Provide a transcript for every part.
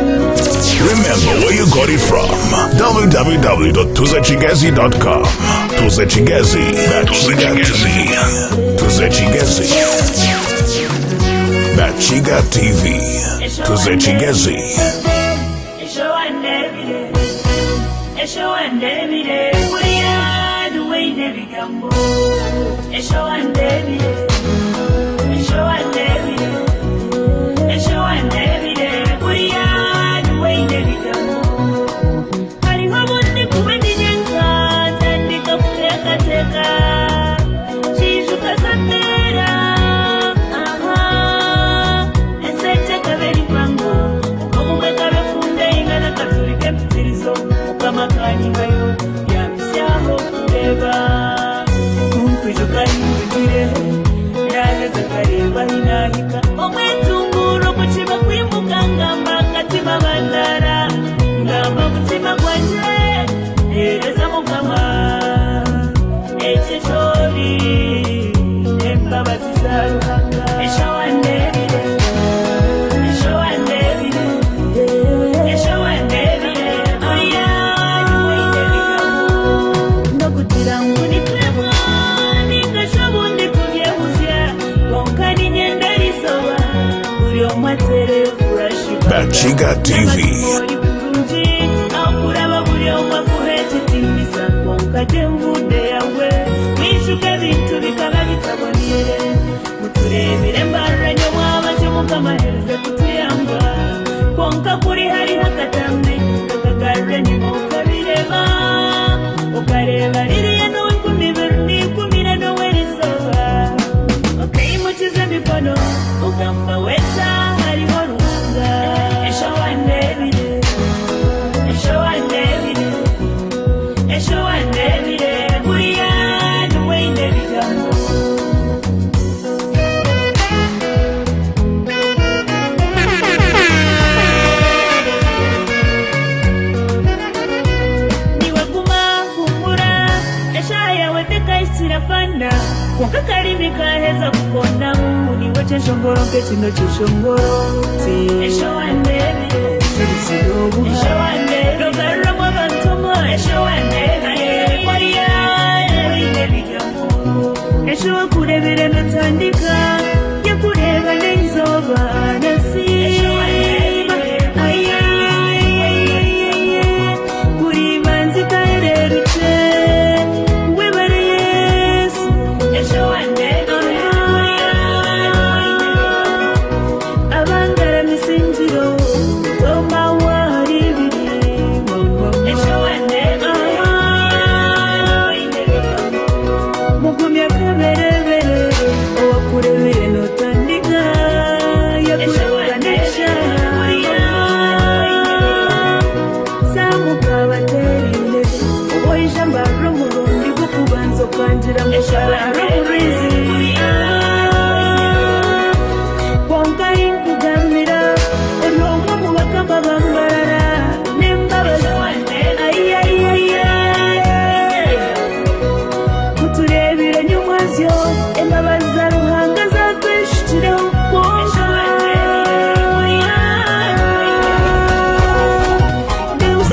Remember where you got it from. www.tuzechigezi.com. Tuzechigezi. Tuzechigezi. Tuzechigezi. Bachiga TV. Tuzechigezi. Bachiga TV.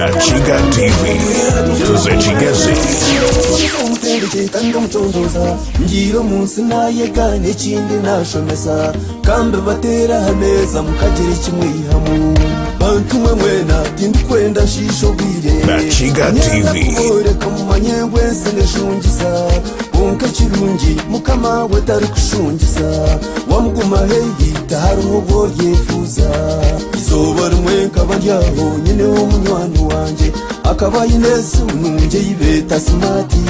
Bachiga TV. Tuzechigezi. Ngiire omunsi nayega n'ekindi nashomesa kambe bateera aha meeza mukagira ekimwihamu bantu mwe mwena tindikwenda nshiisha obwire. Bachiga Nyenda TV. kubooreka mumanye ngu ensi neshungisa kwonka ekirungi mukama we tarikushungisa wamuguma haihi tihariho obu oryefuuza. Izooba rimwe nkaba ndi aho nyineho munywani wangye akaba aine esimu nungi ei beeta simaati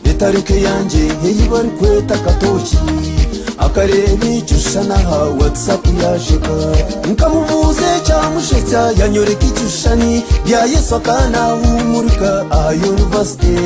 etari nk'eyangye ei barikweta katoki akareeba ekishushani aha WhatsApp yasheka nkamubuuza ekyamushetsa yanyoreka ekishushani bya Yesu akanahumurika aha yunivasite.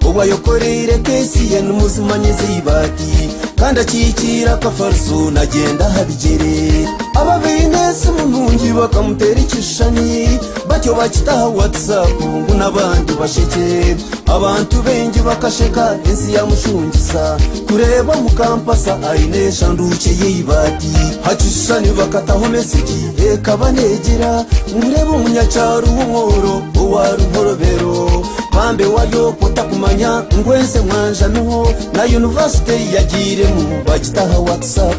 Obu ayokoreire keesi ye nimuzimanya ez'eibaati kandi akiikiire akafariso nagyenda aha bigyere. Abo abaine esimu nungi bakamuteera ekishushani batyo bakita aha WhatsApp ngu n'abandi bashekye. Abantu baingi bakasheka ensi yamushungisa kureeba mukampasa aine eshanduukye y'eibaati. Ha kishushani bakataho mesegi ekaba neegira ngu reeba omunyakyaro w'omworo owa Ruhorobero. Bambe waryoka otakumanya ngu ensi emwanjamiho na yunivasite ei yagiiremu bagita aha WhatsApp.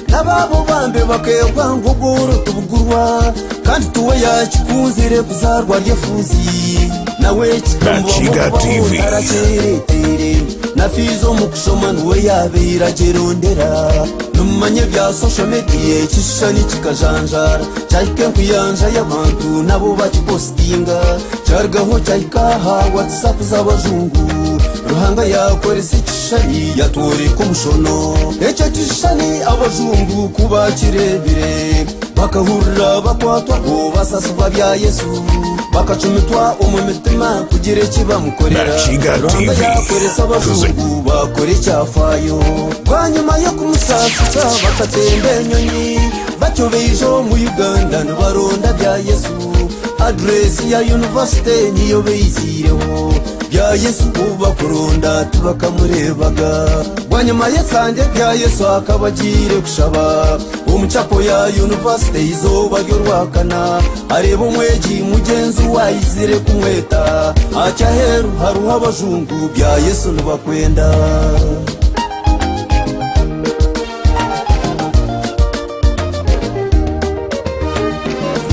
N'abaabo bambe bakeebwa ngu obworo tibugurwa kandi tiwe yaakikunzire kuzaarwa ari efuuzi. Nawe kikamubaho Bakiga kubaho TV. tarakyereeteire na fiizi omu kushoma niwe yaabaire agyerondera. Nimumanya ebya social media ekishushani kikajanjaara kyahika enkuyanja y'abantu nabo bakipositinga. Kyarugaho kyahika aha WhatsApp z'abajungu. Ruhanga yaakoresa ekishushani yatworeka omushono. Ekyo kishushani abajungu ku baakireebire, bakahurira bakwatwaho basasibwa bya Yesu. Bakacumitwa omu mitima kugira eki bamukorera. Bakiga Ruhanga TV. yaakoresa abajungu baakora ekyafaayo. Bwanyima y'okumusaasisa bakatemba enyonyi, batyo baija omu Uganda nibaronda bya Yesu. Adureesi ya yunivasite niyo baiziireho. Bya Yesu ku bakuronda tibakamureebaga. Bwanyima y'esande Bya Yesu akaba agiire kushaba omu chapo ya yunivasite eizooba ry'Orwakana. Areeba omwegi mugyenzi we aizire kumweta ati, Aheeru hariho abajungu, Bya Yesu nibakwenda.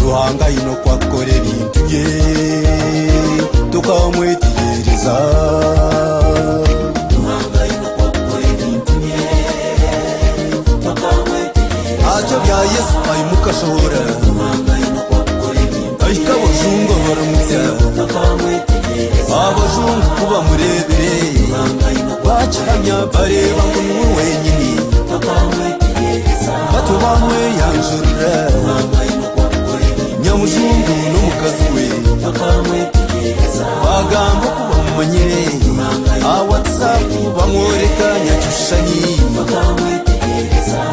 Ruhanga aine oku akukora ebintu bye tukamwetegyereza. Atyo bya Yesu aimuka ashohora, ahika abajungu abaramutsya. Abajungu ku bamureebire bakihamya bareeba ngu niwe wenyini. Batyo bamweyanjurira nyamujungu n'omukazi we. Bagamba oku bamumanyire aha WhatsApp bamworeka nyakishushani.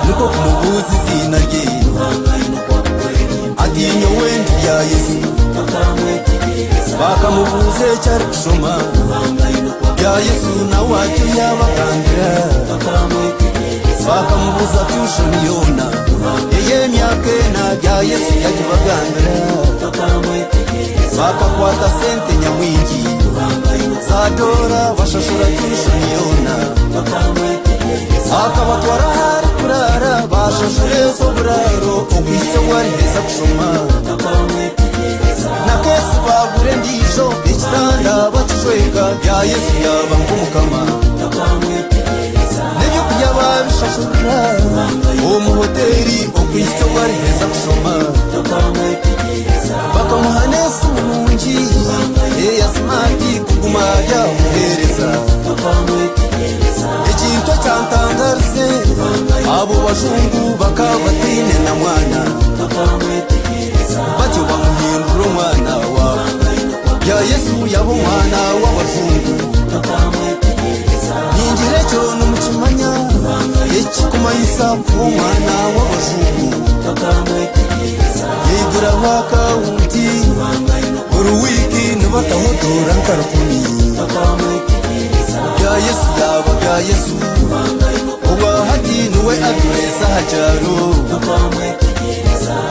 Nikwo kumubuuza eiziina rye ati nyowe ndi bya Yesu. Bakamubuuza eki arikushoma bya Yesu nawe atyo yaabagambira. Bakamubuuza tuition yoona ey'emyaka ena bya Yesu yagibagambira. Bakakwata sente nyamwingi za doora bashashura tuition yoona. Akabatwara ahu arikuraara bashashura ez'oburaaro okuhitsya obu ariheza kushoma. Na keesi baagura endiijo ekitanda bakijweka bya Yesu yaaba nk'omukama. N'ebyokurya baabishashurira omu hoteeri okuhitsya obu ariheza kushoma. Bakamuha n'esimu nungi eya simaati kuguma yaamuheereza. Ekintu ekyantangarize abo bajungu bakaba bataine na mwana. Batyo bamuhindura omwana waabo. Bya Yesu yaba omwana w'abajungu. Ningira ekyo nimukimanya ekikumanyisa kuba omwana w'abajungu. Yaiguraho akawunti buri wiiki nibataho doora nka rukumi. Bya Yesu yaaba bya Yesu obwa hati niwe adureesi aha kyaro.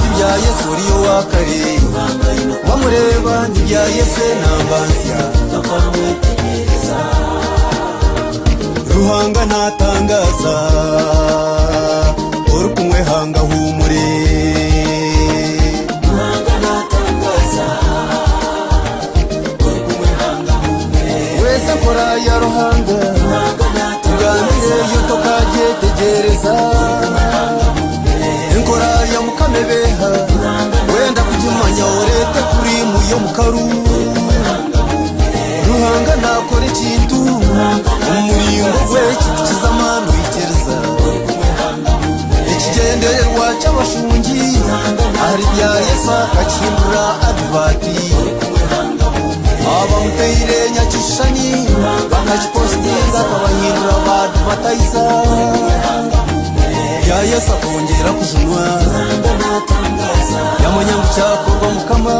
Ti bya Yesu oriya owa kare wamureeba ni bya Yesu enamba nsya. Ruhanga natangaza orikumwehanga ahuumure. Weza enkora ya Ruhanga tugambireyo tokagyetegyereza. Enkora ya Mukama ebeeha wenda kugimanya oreete kuriimu y'omukaru. Ruhanga naakora ekintu omu muringo gwe kikukiza amaani oikiriza. Ekigyendererwa ky'abashungi ahari bya Yesu akakihindura adivati. Abamuteire nyakishushani. Yesu akongera kujunwa yamanya ngu kyakorwa mukama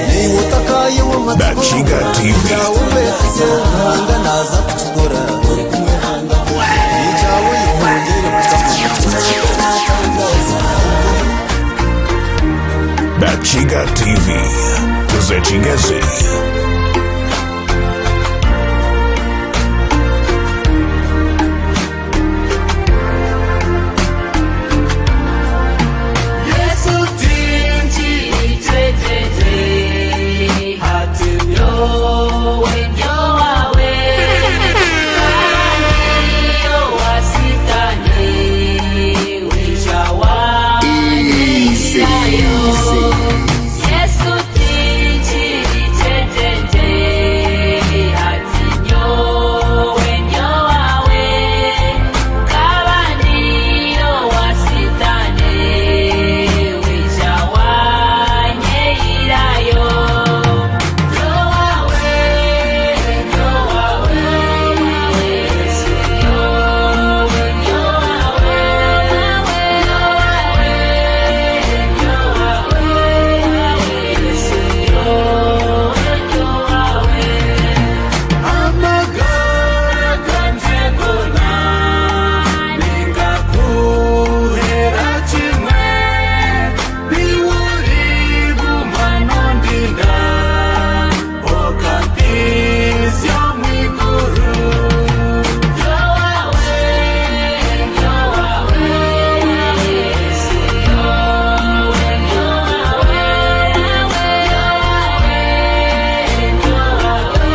niiwe otakaye w'amatsiko Bakiga TV. Ekyawe wesize Ruhanga naza kukikora ekyawe yehongere mukama. Bakiga TV. Tuzechigezi. Yesu tinji jejeje hati nyowe nyowawe kandi wasitani wishawayo Yesu tinji jejeje hati nyowe nyowawe kabaniro wasitane wijawanye irayo nyowawe nyowawe Yesu nyowe nyowawe nyowawe nyowawe Yesu nyowe nyowawe Amagara ganje gona ningakuhera kimwe niwuriguma nondinda okantizya mwiguru. Nyowawe nyowawe Yesu nyowe nyowawe nyowawe nyowawe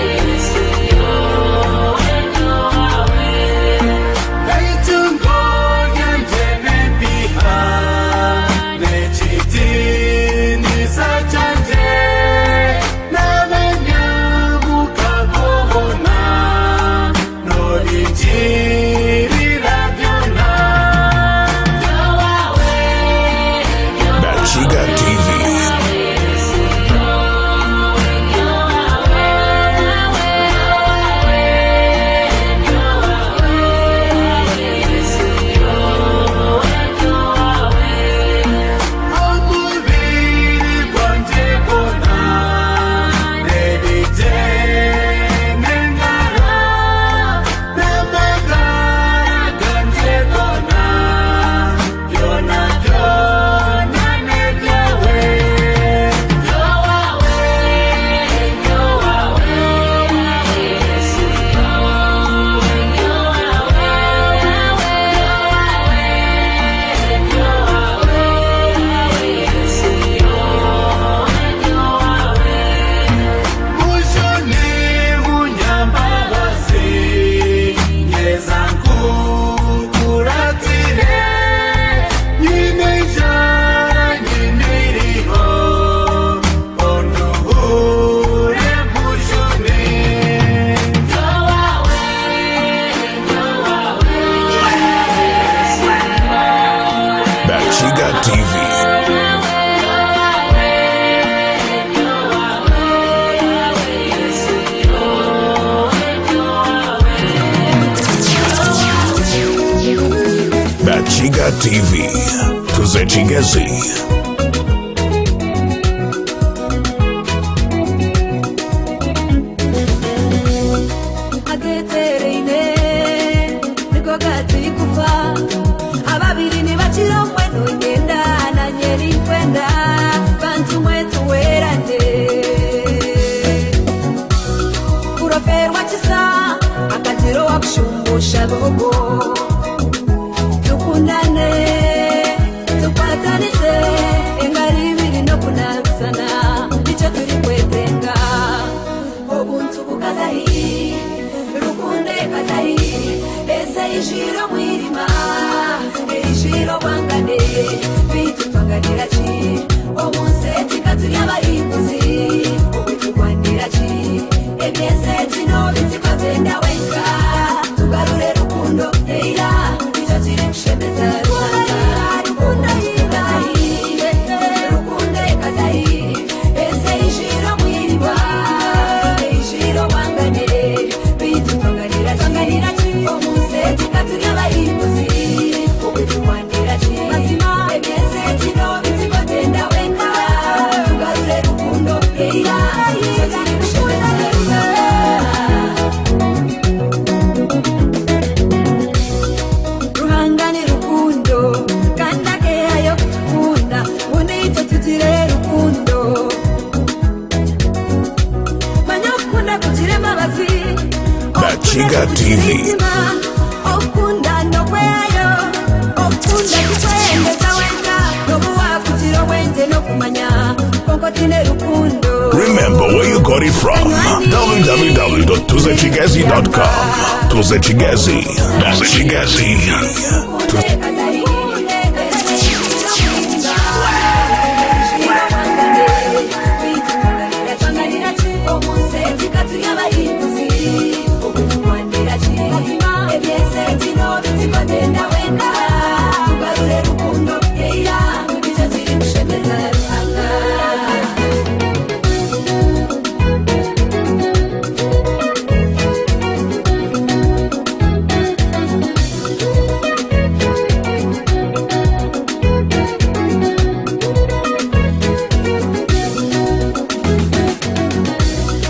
Yesu nyowe nyowawe. Eitungo ryanje n'empiha n'ekitiinisa kyanje n'abanyamukagobona n'origirira byona. Bakiga TV. Omubiri gwanje gwona n'ebigyere n'engaro n'amagara ganje gona byona byona n'ebyawe. Mujuni munyambabazi nyeza nkukuratire nyine ijara nyine iriho onduhure mujuni. Bakiga TV. Bakiga TV. Tuzechigezi. Agetereine niko gatikufa ababiri nibakira omwe nonyenda nanye ninkwenda bantu mwe tuwerane kuroferwa kisa akagira owakushumbusha bihugo tukundane tukwatanise engaro ibiri n'okunabisana nikyo turi kwetenga obuntu bukazahi rukunde kazahi ese ijiro mwirima ijiro bwangane bitu twanganira ki omunsi etika turi abahinguzi obwiturwanira ki ebyese kino bitikabyenda wenka tugarure rukundo eira nicyo kiri kushemeza Ruhanga. Rukundo kazahi, rukundo kazahi, ese ijiro mwirima ijiro bwangane bitu twanganira ki omunsi etika turi abahinguzi. Bakiga TV. Okukunda n'okwehayo okukunda tikweyendeza wenka n'obu wakugira obwengye n'okumanya konka otiine rukundo. Remember where you got it from. www.tuzechigezi.com. Tuzechigezi. Bachiga TV.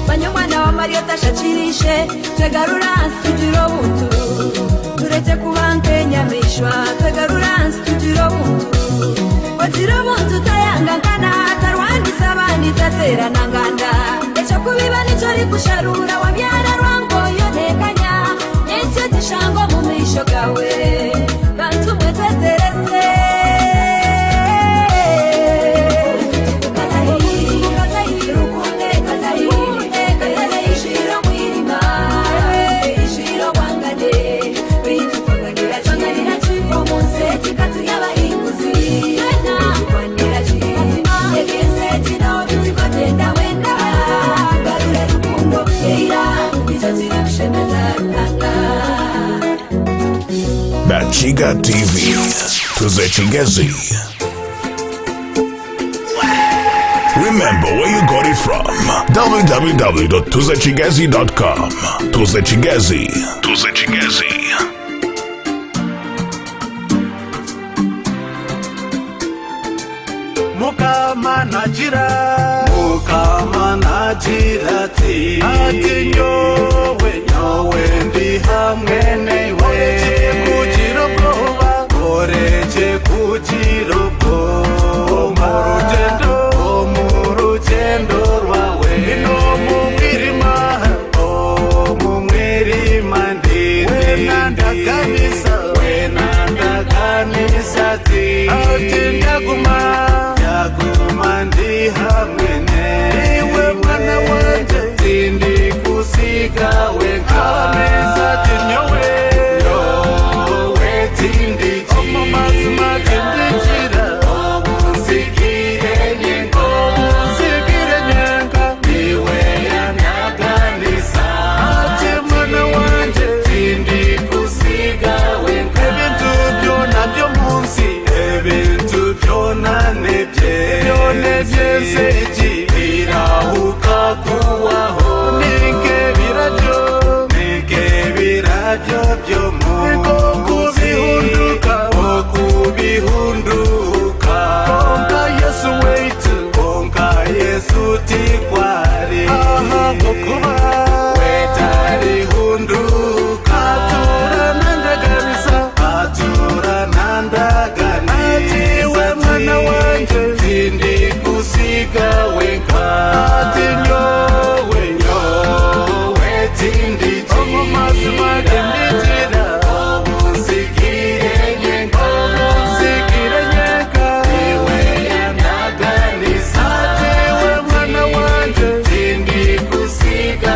Manya omwana wa Mariya otashakirishe twegarura nsi tugire obuntu tureke kuba nk'enyamaishwa twegarura nsi tugire obuntu ogira obuntu tayanga nkana tarwanisa abandi taterana nganda ekyo kubiba nikyo orikusharura wabyara rwangoyo nekanya nyenkyo gishanga omu maisho gawe bantu mwe tweterese. Bachiga TV. Tuzechigezi. Remember where you got it from. www.tuzechigezi.com. Tuzechigezi. Tuzechigezi. Mukama nagira Mukama nagira ati ati nyowe nyowe ndi hamwe newe kugira ubwoba oreke kugira ubwoba mu rugendo mu rugendo rwawe no mu mwirima oh, mu mwirima ndi wenandaganisa wenandaganisa ati ati ndaguma ndaguma ndi hamwe newe mwana wanje sindi kusiga wenka ameza ati nyowe nyowe tindikira omumazima tindikira obunsigire nyenka obunsigire nyenka niwe yanaganisa ati mwana wanje tindi kusiga wenka ebintu byona byo munsi ebintu byona nibye byona byenseki birahuka kuwaho nike birabyo nike birabyo byo munsi kubihunduka okubihunduka konka Yesu weitu konka Yesu tikwari aha okuba wetarihunduka atura nandaganisa atura nandaganisa atiwe mwana wanje tindi kusiga wenka ati nyowe nyowe tindi omumazima tindijira obunsigire nyenka obunsigire nyenka iwe yanaganisa atiwe mwana wanje tindi kusiga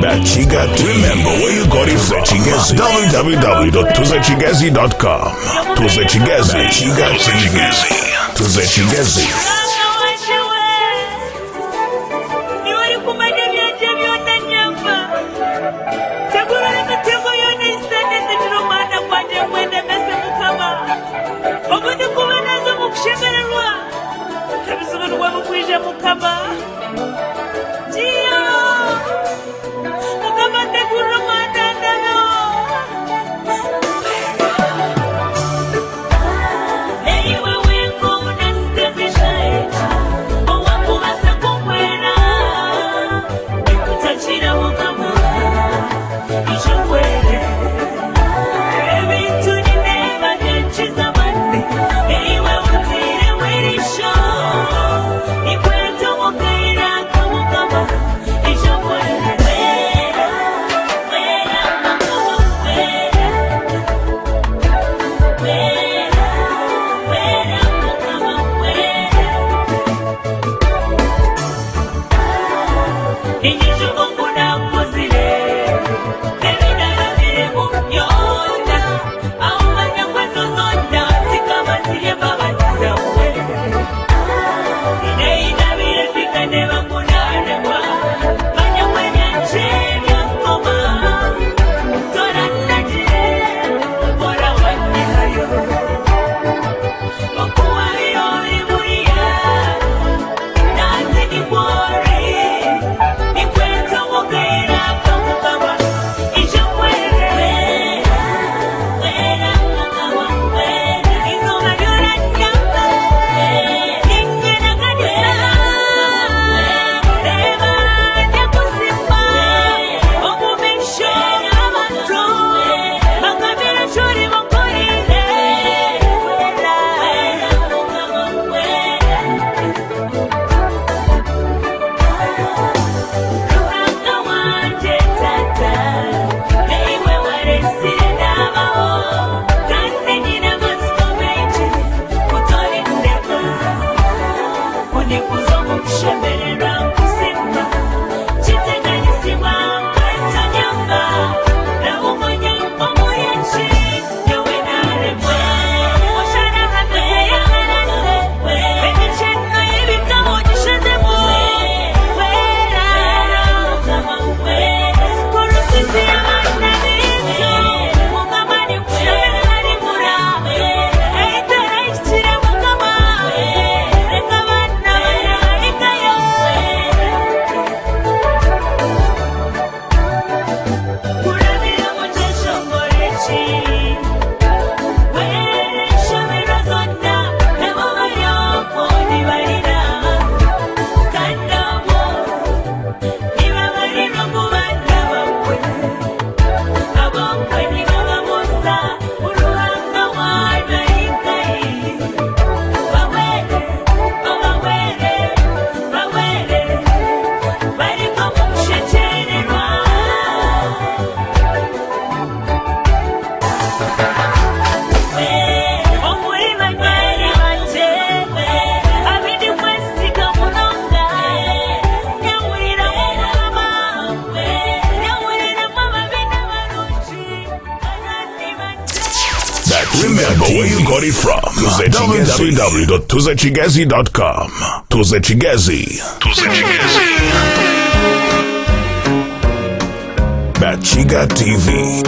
Bachiga Remember where you got it from. www.tuzechigezi.com. Tuzechigezi. Bachiga TV. Tuzechigezi. Niwe urikumanya ebyanje byona nyamba tegurura emitego yona eisitane omwana gwanje ngwendemese mukama obundi kuba nazo omu kushemererwa ebizibu nibwo bikwija mukama ngiyo mukama tegurura omwana ndano Eiwe wenko unasitezeshaeta owakubasa kukwera nikutakira mukama ichokwere ebintu nineba byankiza amani eiwe utire werisho nikweta omukaira kamukama ichokwere wera wera mukama wera wera wera mukama wera Inyishuko kunakuzire ebinarabire mu byona aho manyakwezo zonna zikaba ziri embabazi zawe ineinabire fika ne bakunaremwa manyakwenyanje byankoma toranagire bora wanyihayo okuwabiro ori buriya nanze nikwore nikweta omukaira kamukama ijo kwere wera mukama wera izoba lyoranyamba ninyena kanisa reba nyakusimba omumisho abantu bakamira chori bakorire wera mukama wera Ruhanga wanje tata eiwe waresire nabaho kandi nyina amatsiko mengi kutorindeka kunikuza omu kushemererwa nkusimba kiteganisibwa nkwetanyamba rabumonya omuyenki nyowe naremwe osharahameze yakarande emikino y'ebitabo gishazemu wera sikorosisi y'abaana b'enju mukama nikushemerera nimura eitera ekikire mukama reka abaana bararikayo kurabira mu kyeshongoro eki wera zonna nabo baryoko nibarira kandi abo nibabarirwa mu bana bawe abokwe nibababuza uruhanga wanarikayi bawere babawere bawere bariko mu kushekererwa omuri banywani banje abindi kwesiga munonga nyawuriramu mukama nyawuriramu ababi n'abarungi banywani banje Remember where you got it from. www.tuzechigezi.com. Tuzechigezi. Tuzechigezi. Bachiga TV.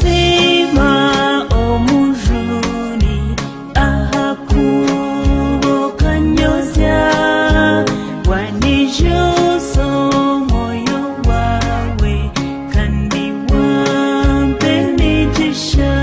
Nikusima omujuni ahakubokanyoza wanijoso moyo wawe kandi wampe imigisha.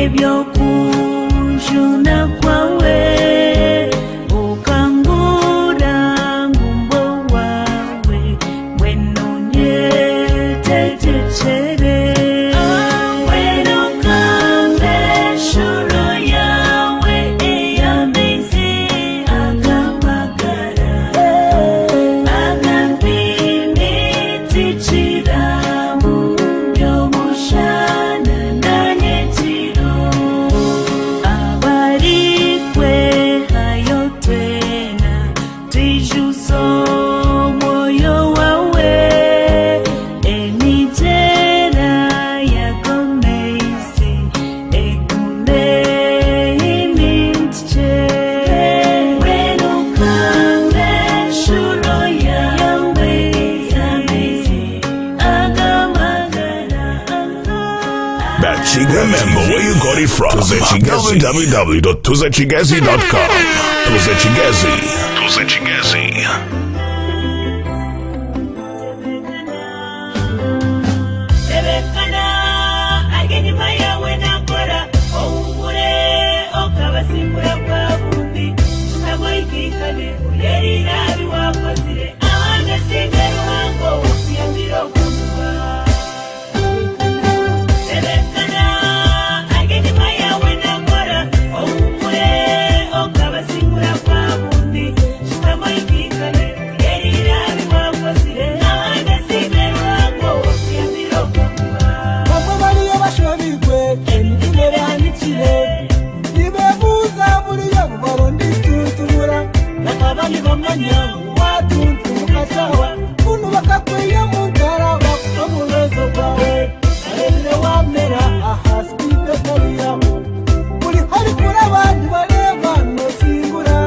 Eby'okujuna kwawe okangura ngu mbe owaawe mbwenu nyetegyekyere. Mbwenu kambe enshuro yaawe ey'amaizi ag'amagara agampimbi tikiramu by'omushana na nyekiro abarikwehayo twena twijuze omwoyo wawe emigyera yago maizi egume ehimintikye mbwenu kambe enshuro yawe y'amaizi ag'amagara. Remember where you got it from. www.tuzechigezi.com. Tuzechigezi. Tuzechigezi. Tebekana ari enyima yaawe naakora ohuumure okabasimbura bwa bundi shutama oikaikane oyerire aha bi waakozire abandi osiime Ruhanga owakuyambire okunuma. Tebekana ari enyima yaawe naakora ohuumure okabasimbura bwa bundi shutama oikaikane oyerire aha bi waakozire abandi osiime Ruhanga owakuyambire okunuma. Bamwe bariyo bashobirwe emitima ebanikire nibebuuza buriyo bubaronda ituntumura bakaba nibamanya ngu watuntumuka shaawa kunu bakakwiha omu ntara bakuta omu rwezo rwawe bareebire wamera aha sipiidi etari yaabo buri horikuraba nibareeba nosingura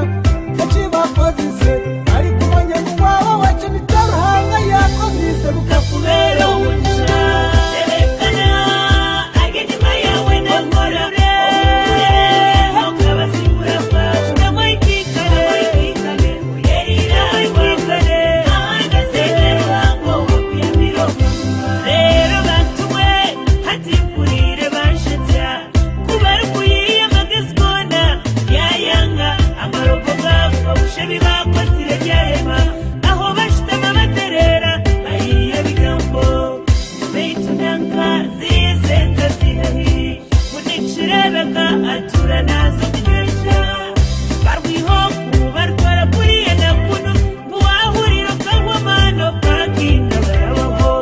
eki bakozise barikumanya ngu waaba wakye nikyo Ruhanga yakoziise bukakubeera omugisha. Tebekana ari enyima yaawe naakora ohuumure okabasimbura bwa shutama oikaikane oyerire aha bi waakozire ahandi osiime Ruhanga owakuyambire okunuma. Reero bantu mwe hati mpuriire banshetsya ku barikuyiiya amagezi goona byayanga amarogo gaafa busha ebi baakozire byarema aho bashutama batereera bayiiya ebigambo beitu nanka ziize nkazihahi ngu nikireebeka atuura naaza omu nyanja barwiha oku barutwara kuriya na kunu ngu waahurira okahwa amaani opakinga barabaho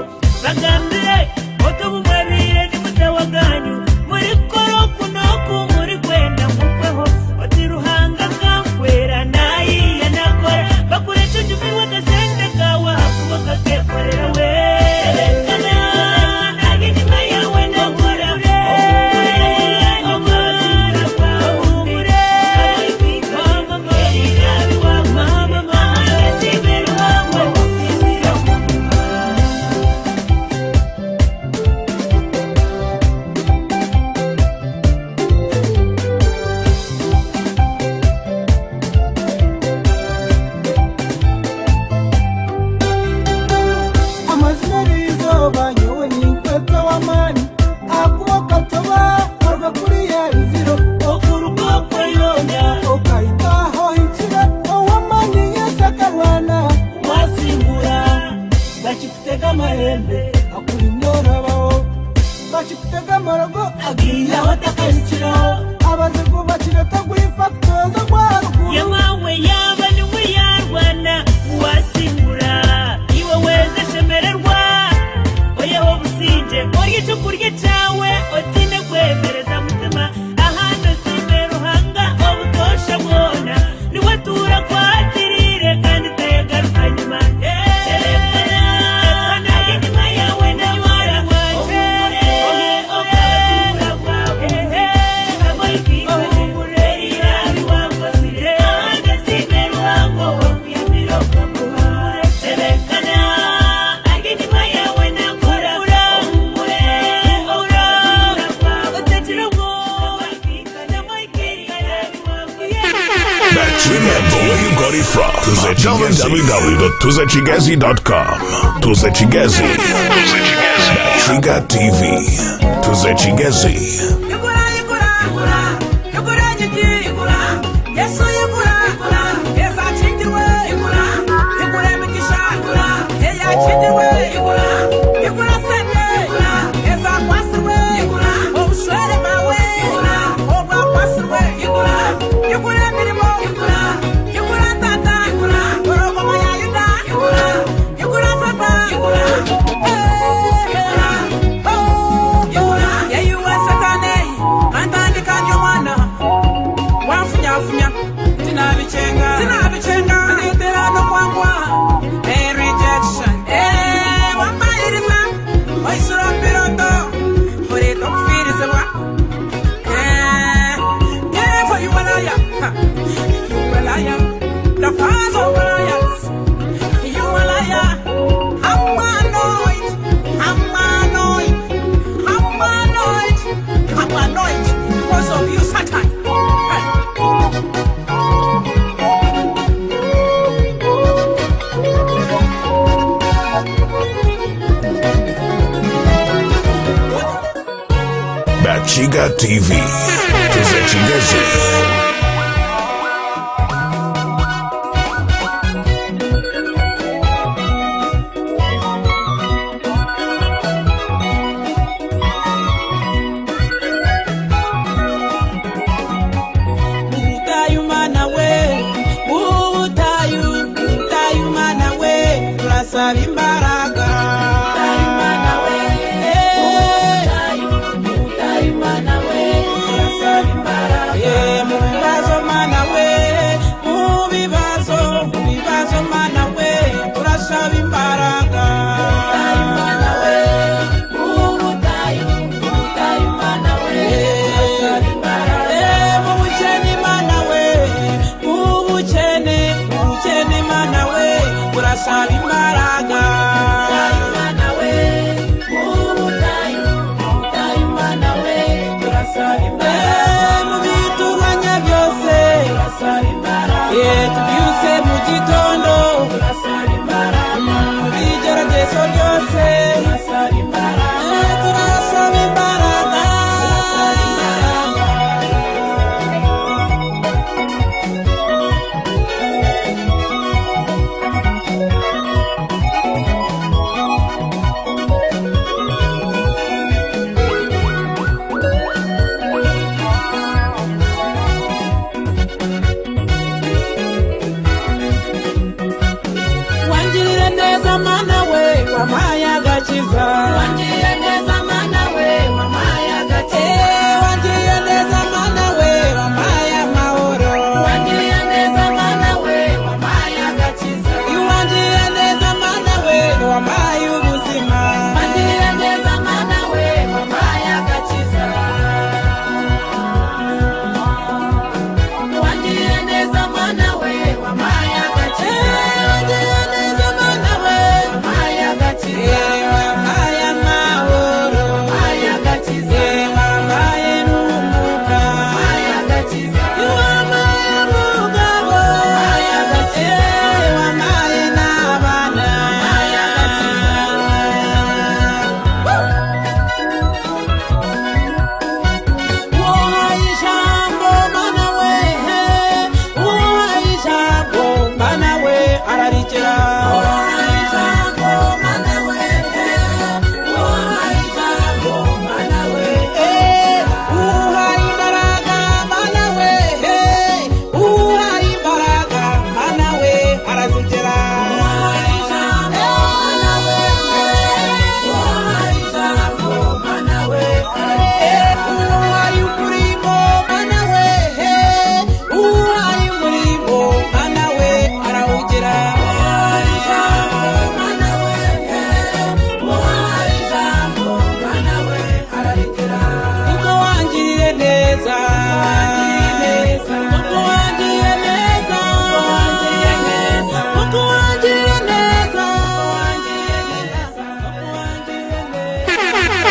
bagambire oti obu mwabaire nimutaho aganyu murikukora oku n'oku murikwenda muhweho oti Ruhanga akanhwera naayiiya naakora bakurekye ojumirwe akasente kaawe ahakuba okakeekorera we. Tebekana ari enyima yaawe naakora ohuumure okabasimbura bwa bundi Amazima eriizooba nyowe ninkweta ow'amaani ahakuba okatoba waruga kuriya ruziro okuruga okwe yoona okahika aha ohikire ow'amaani Yesu akarwana wasingura bakikutega amahembe akurinda orabaho bakikutega amarogo agiihaho otakahikiraho abazigu bakireka gwifa kutoza ogwa haruguru. Yamawe yaaba niwe yaarwana wasingura iwe weeza shemererwa oyehe obusingye orye ekyokurya kyawe otiine kwemereza mutima ahandi osiime Ruhanga obutoosha bwona niwe atuura akwatiriire kandi tayagaruka nyima Tebekana ari enyima yaawe naamara ohuumure okabasimbura bwa bundi ohuumure eriira bi wakozire ahandi osiime Ruhanga owakuyambire okamuha Tebekana ari enyima yaawe naakora ohuumure okabasimbura bwa otagira obwoba Remember where you got it from. www.tuzechigezi.com. Tuzechigezi. Tuzechigezi. Bachiga TV. Tuzechigezi. Igura, igura. Bakiga TV. Tuze Kigezi. Ubutayu mana we, ubutayu, ubutayu mana we, turasaba imbaraga. Ubutayu mana we, ubutayu, ubutayu mana we, turasaba imbaraga. Mu bibazo mana we, mu bibazo, mu bibazo mana we, turasaba imbaraga. Ubutayu mana we, ubutayu, ubutayu mana we, turasaba imbaraga. Mu bukene mana we, mu bukene, mu bukene mana we, turasaba imbaraga. Mana we, ubutayu, ubutayu mana we, turasaba imbaraga. Mu biturwanya byose, turasaba imbaraga. Tubyutse mu gitondo, turasaba imbaraga. Mu bigeragezo byose, turasaba imbaraga. Turasaba imbaraga. Turasaba imbaraga. Wangirire neza mana we, wampaye agakiza. Wangirire neza mana we, wampaye agakiza. Wangirire neza mana we, wampaye amahoro. Wangirire neza mana we, wampaye agakiza. Wangirire neza mana we, wampaye ubuzima. Wangirire neza mana we, wampaye agakiza. Wangirire neza mana we, wampaye agakiza. Wangirire neza mana we, wampaye agakiza. Wampaye amahoro, wampaye agakiza. Wampaye n'umwuka, wampaye agakiza. Wampaye umugabo, wampaye agakiza. Wampaye n'abana, wampaye agakiza. Uhaye ijambo mana we, uhaye ijambo mana we ararikira. Uhaye ijambo mana we, uhaye ijambo mana we, uhaye imbaraga mana we, uhaye imbaraga mana we arazigera. Uhaye ijambo mana we, uhaye ijambo mana we uhaye umurimo mana we, uhaye umurimo mana we arawugira. Uhaye ijambo mana we, uhaye ijambo mana we ararigera. Kuko wangiriye neza, kuko wangiriye neza, kuko wangiriye neza, kuko wangiriye neza.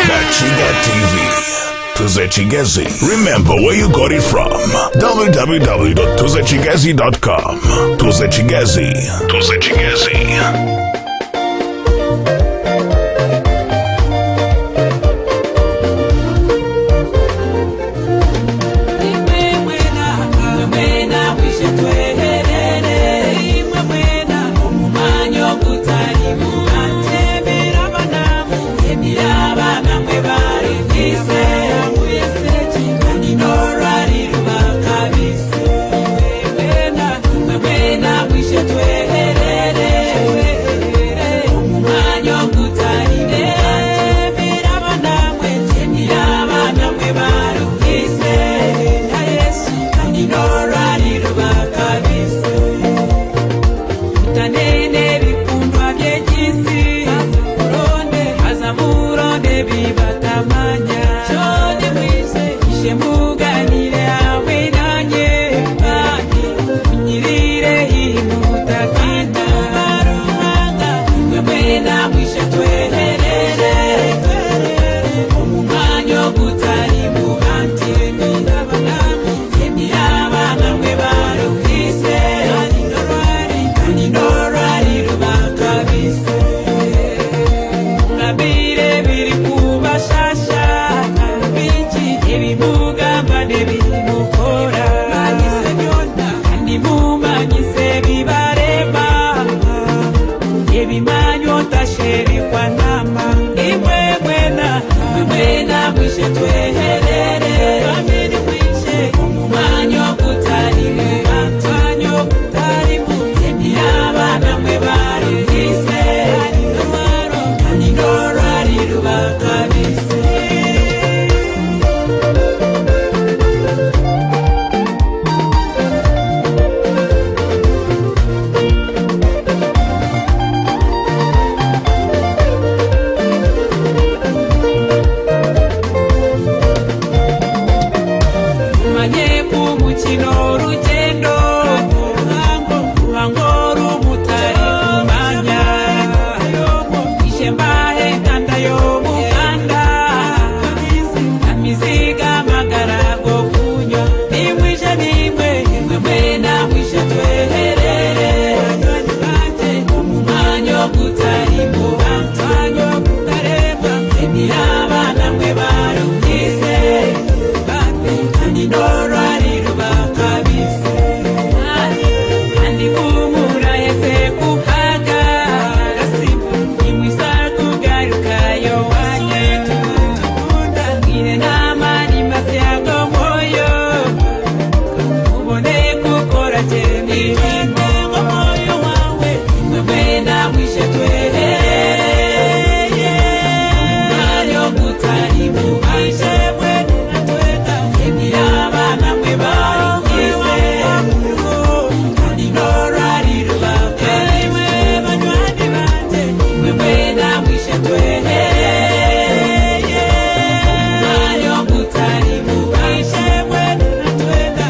Bakiga TV. Tuze Kigezi. Remember where you got it from. www.tuzechigezi.com. Tuze Kigezi. Tuze Kigezi. Tweherere. n'ebimukora kandi mumanyise ebibarema ebimanyo otasherikwa nama imwe mwena imwe mwena mwishe tweherere Family mwishe omumwanya ogutari mu bantu mwanya ogutari mu abana mwe barugise kandi norwari rubakabise. Manye ku mukino urugendo ruhango ruhango rumutari kumanya ishembahe kanda yo mukanda amiziga magara go kunywa nimwishe nimwe imwe mwena mwishe tweherere umwanya gutari mu bantu mwanya gutarema abana mwe barugise kandi norwari rubakabise kandi kumura yese kuhaga nimwisa kugarukayo wanye ngire n'amani masyago moyo ubone gukora cyane moyo wawe imwe mwena mwishe twehereye umwanya gutari mu bashe mwena tweta abana mwe barugise kandi norwari rubakabise banywani banje imwe mwena mwishe twehereye umwanya gutari mu bashe mwena tweta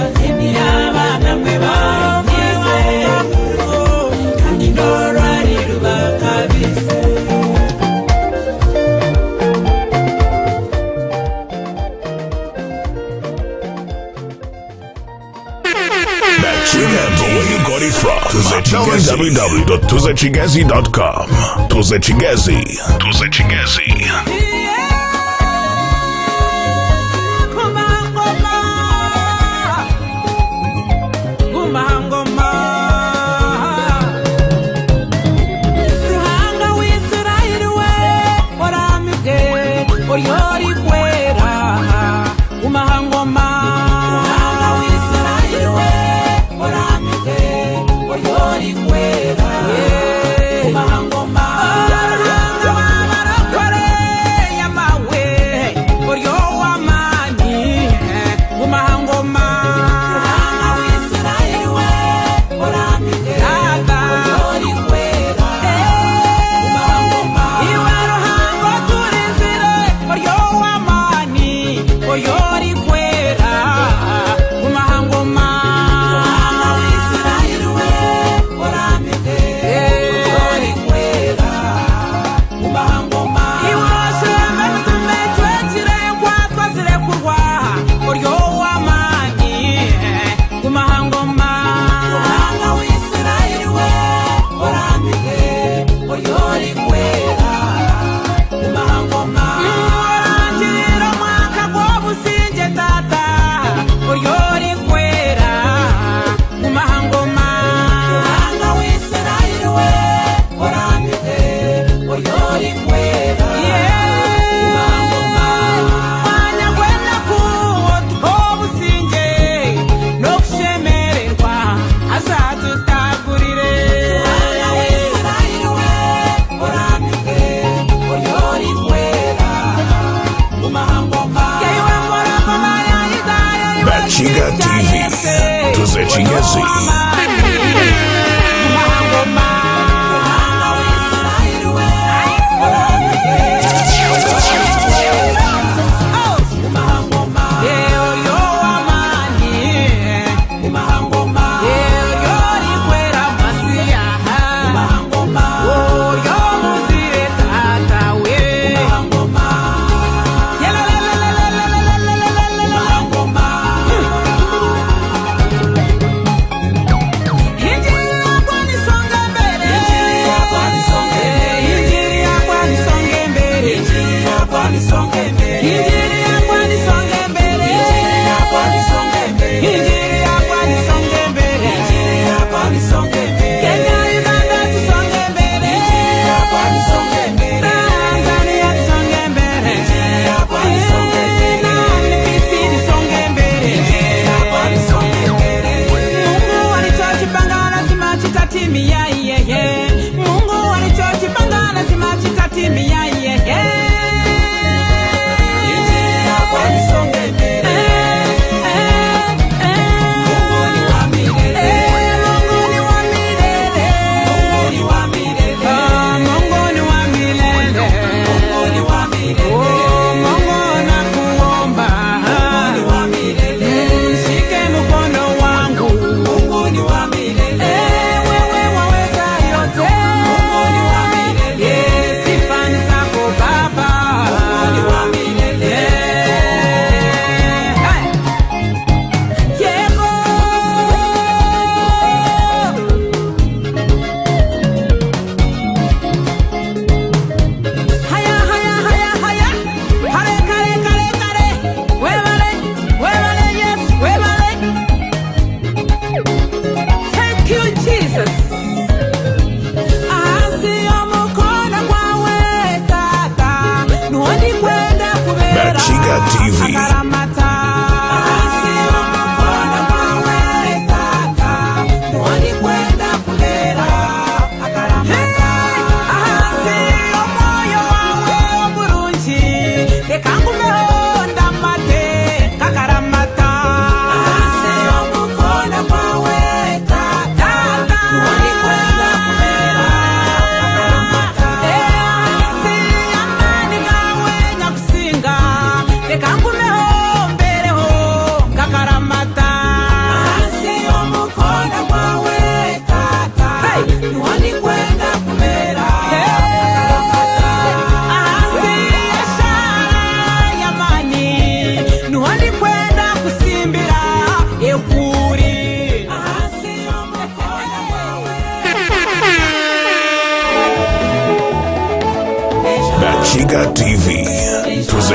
abana mwe barugise kandi norwari rubakabise. Remember where you got it from. www.tuzechigezi.com. Tuzechigezi. Tuzechigezi. Kumangoma, Ruhanga w'Isirayeli we oramibwe oryori kwera kumahangoma. Ruhanga w'Isirayeli we oramibwe oryori kwera kumahangoma. Ruhanga w'abarokore yamawe oryo w'amani kumahangoma. Ruhanga w'Isirayeli we oramibwe oryori kwera kumahangoma. Iwe Ruhanga turizire oryo w'amani oyori kwera kumahangoma. Ruhanga w'Isirayeli we oramibwe oryori kwera kumahangoma. Iwashembe mitume twekire nkwatwa zirekurwa oryo w'amani kumahangoma. Ruhanga w'Isirayeli we oramibwe oryori kwera kumahangoma. Orangirira omwaka gw'obusinge tata oryori kwera kumahangoma. Ruhanga w'Isirayeli we oramibwe oryori kwera kumahangoma. Mwanya gw'enaku otuha obusinge n'okushemererwa azatutagurire. Ruhanga w'Isirayeli we oramibwe oryori kwera kumahangoma. Yeiwe mporogoma ya Yudaya iwe Bachiga TV. Tuzechigezi. Kumahangoma. Ruhanga w'Isirayeli we oramibwe Hinji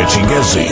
Tuzekigezi.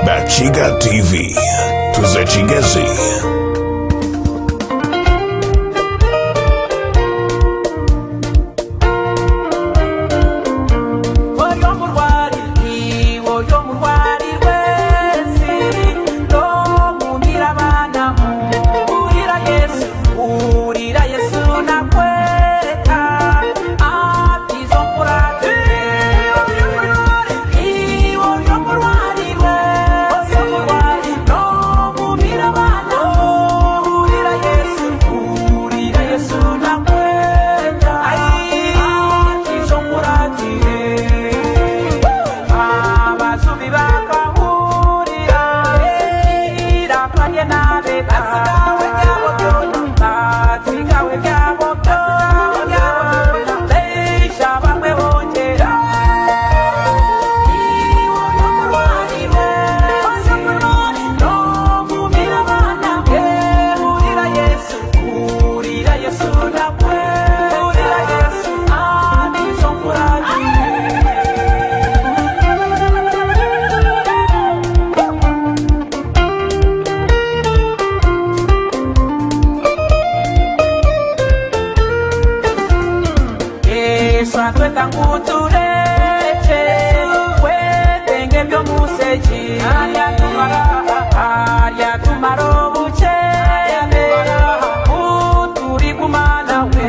Bachiga TV. Tuzekigezi. Abazubi ba omu nsi egi aryatumara obukyene turiguma nawe.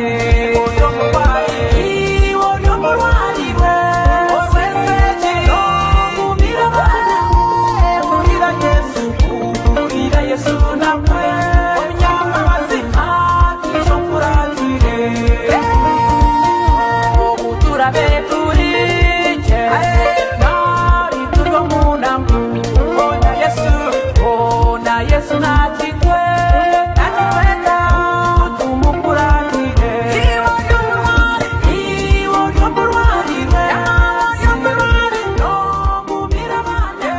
Iwe ori omurwari rw'ensi egi, ogumire abaana, hurira Yesu, hurira Yesu nakwe omunyambabazi akija okuratire obu turabe turije nari turi omunamu. Ona Yesu, ona Yesu nakitwe nakitweta tumukuratire. Iwe ori omurwari rw'ensi, nogumira abana,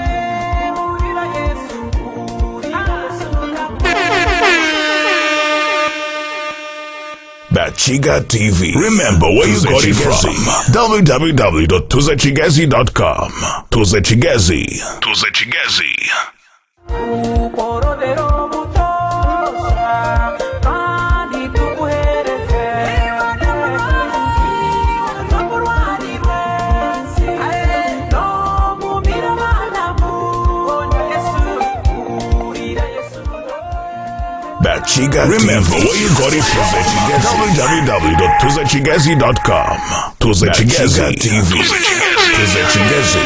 hurira Yesu, hurira Yesu nakwe. Bachiga TV. Remember where you got it from. www.tuzechigezi.com. Tuzechigezi. Tuzechigezi. Ukworobera obutosha kandi tukuhereze. Omurwari rw'ensi, nogumira abaana, ona Yesu, hurira Yesu. Bachiga. Remember where you got it from. www.tuzechigezi.com. Tuzechigezi TV. Tuzechigezi.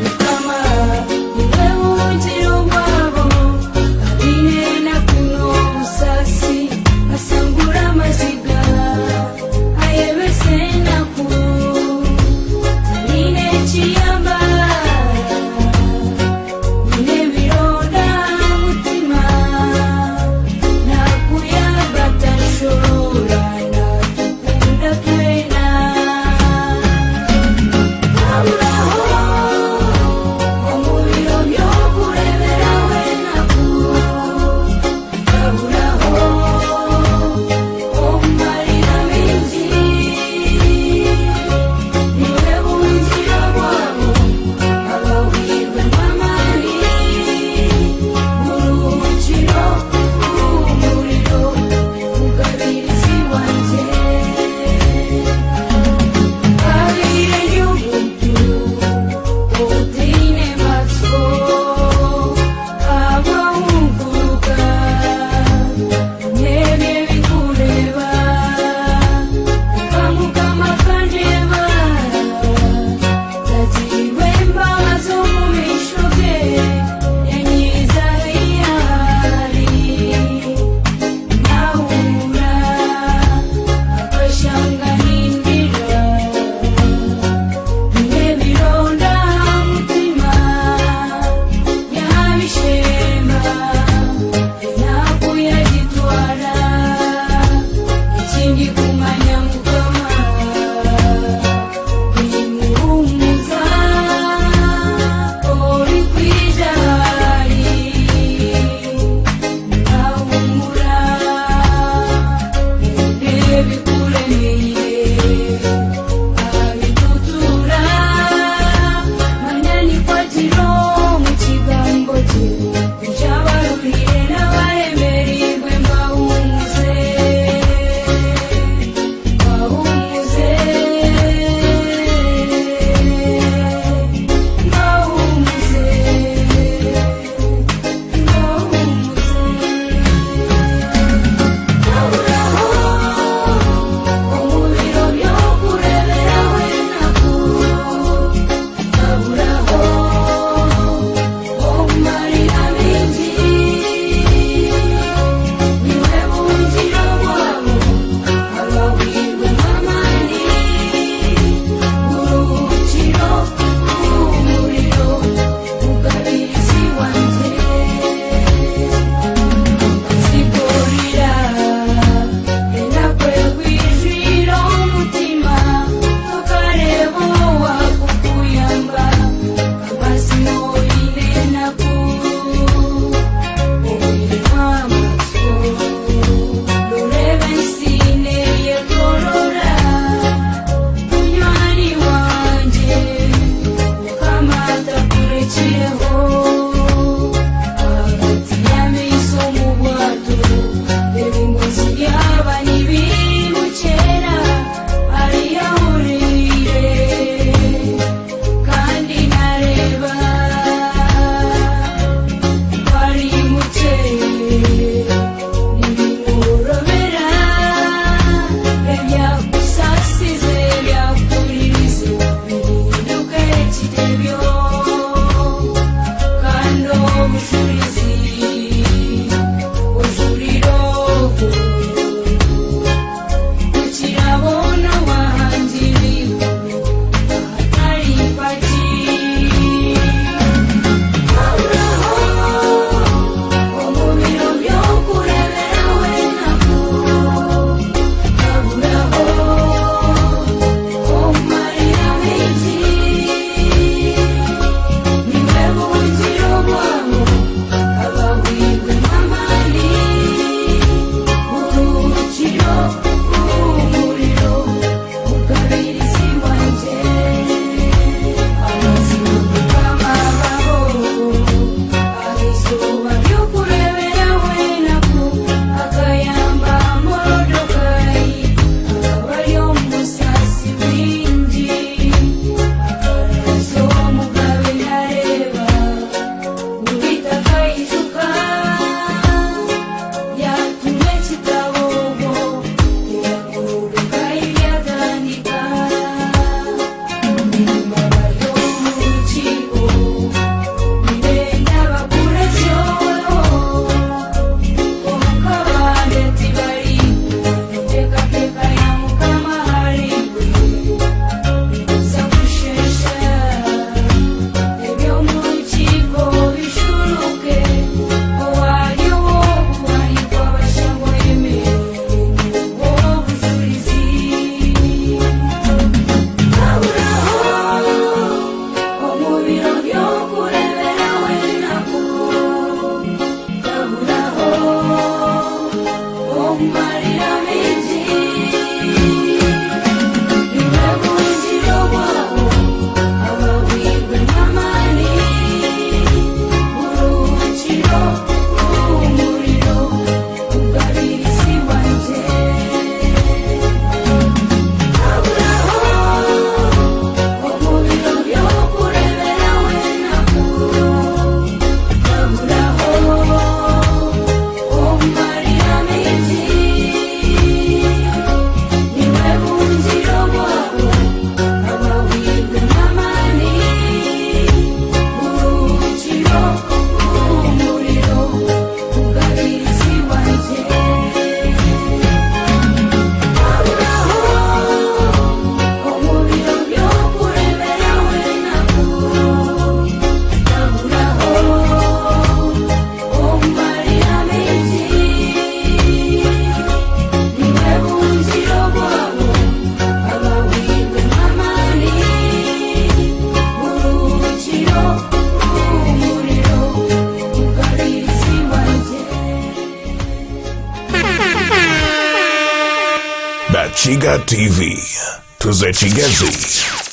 Mukama, niwe buhungiro bwawe. Chiga TV. Tuze Chigezi.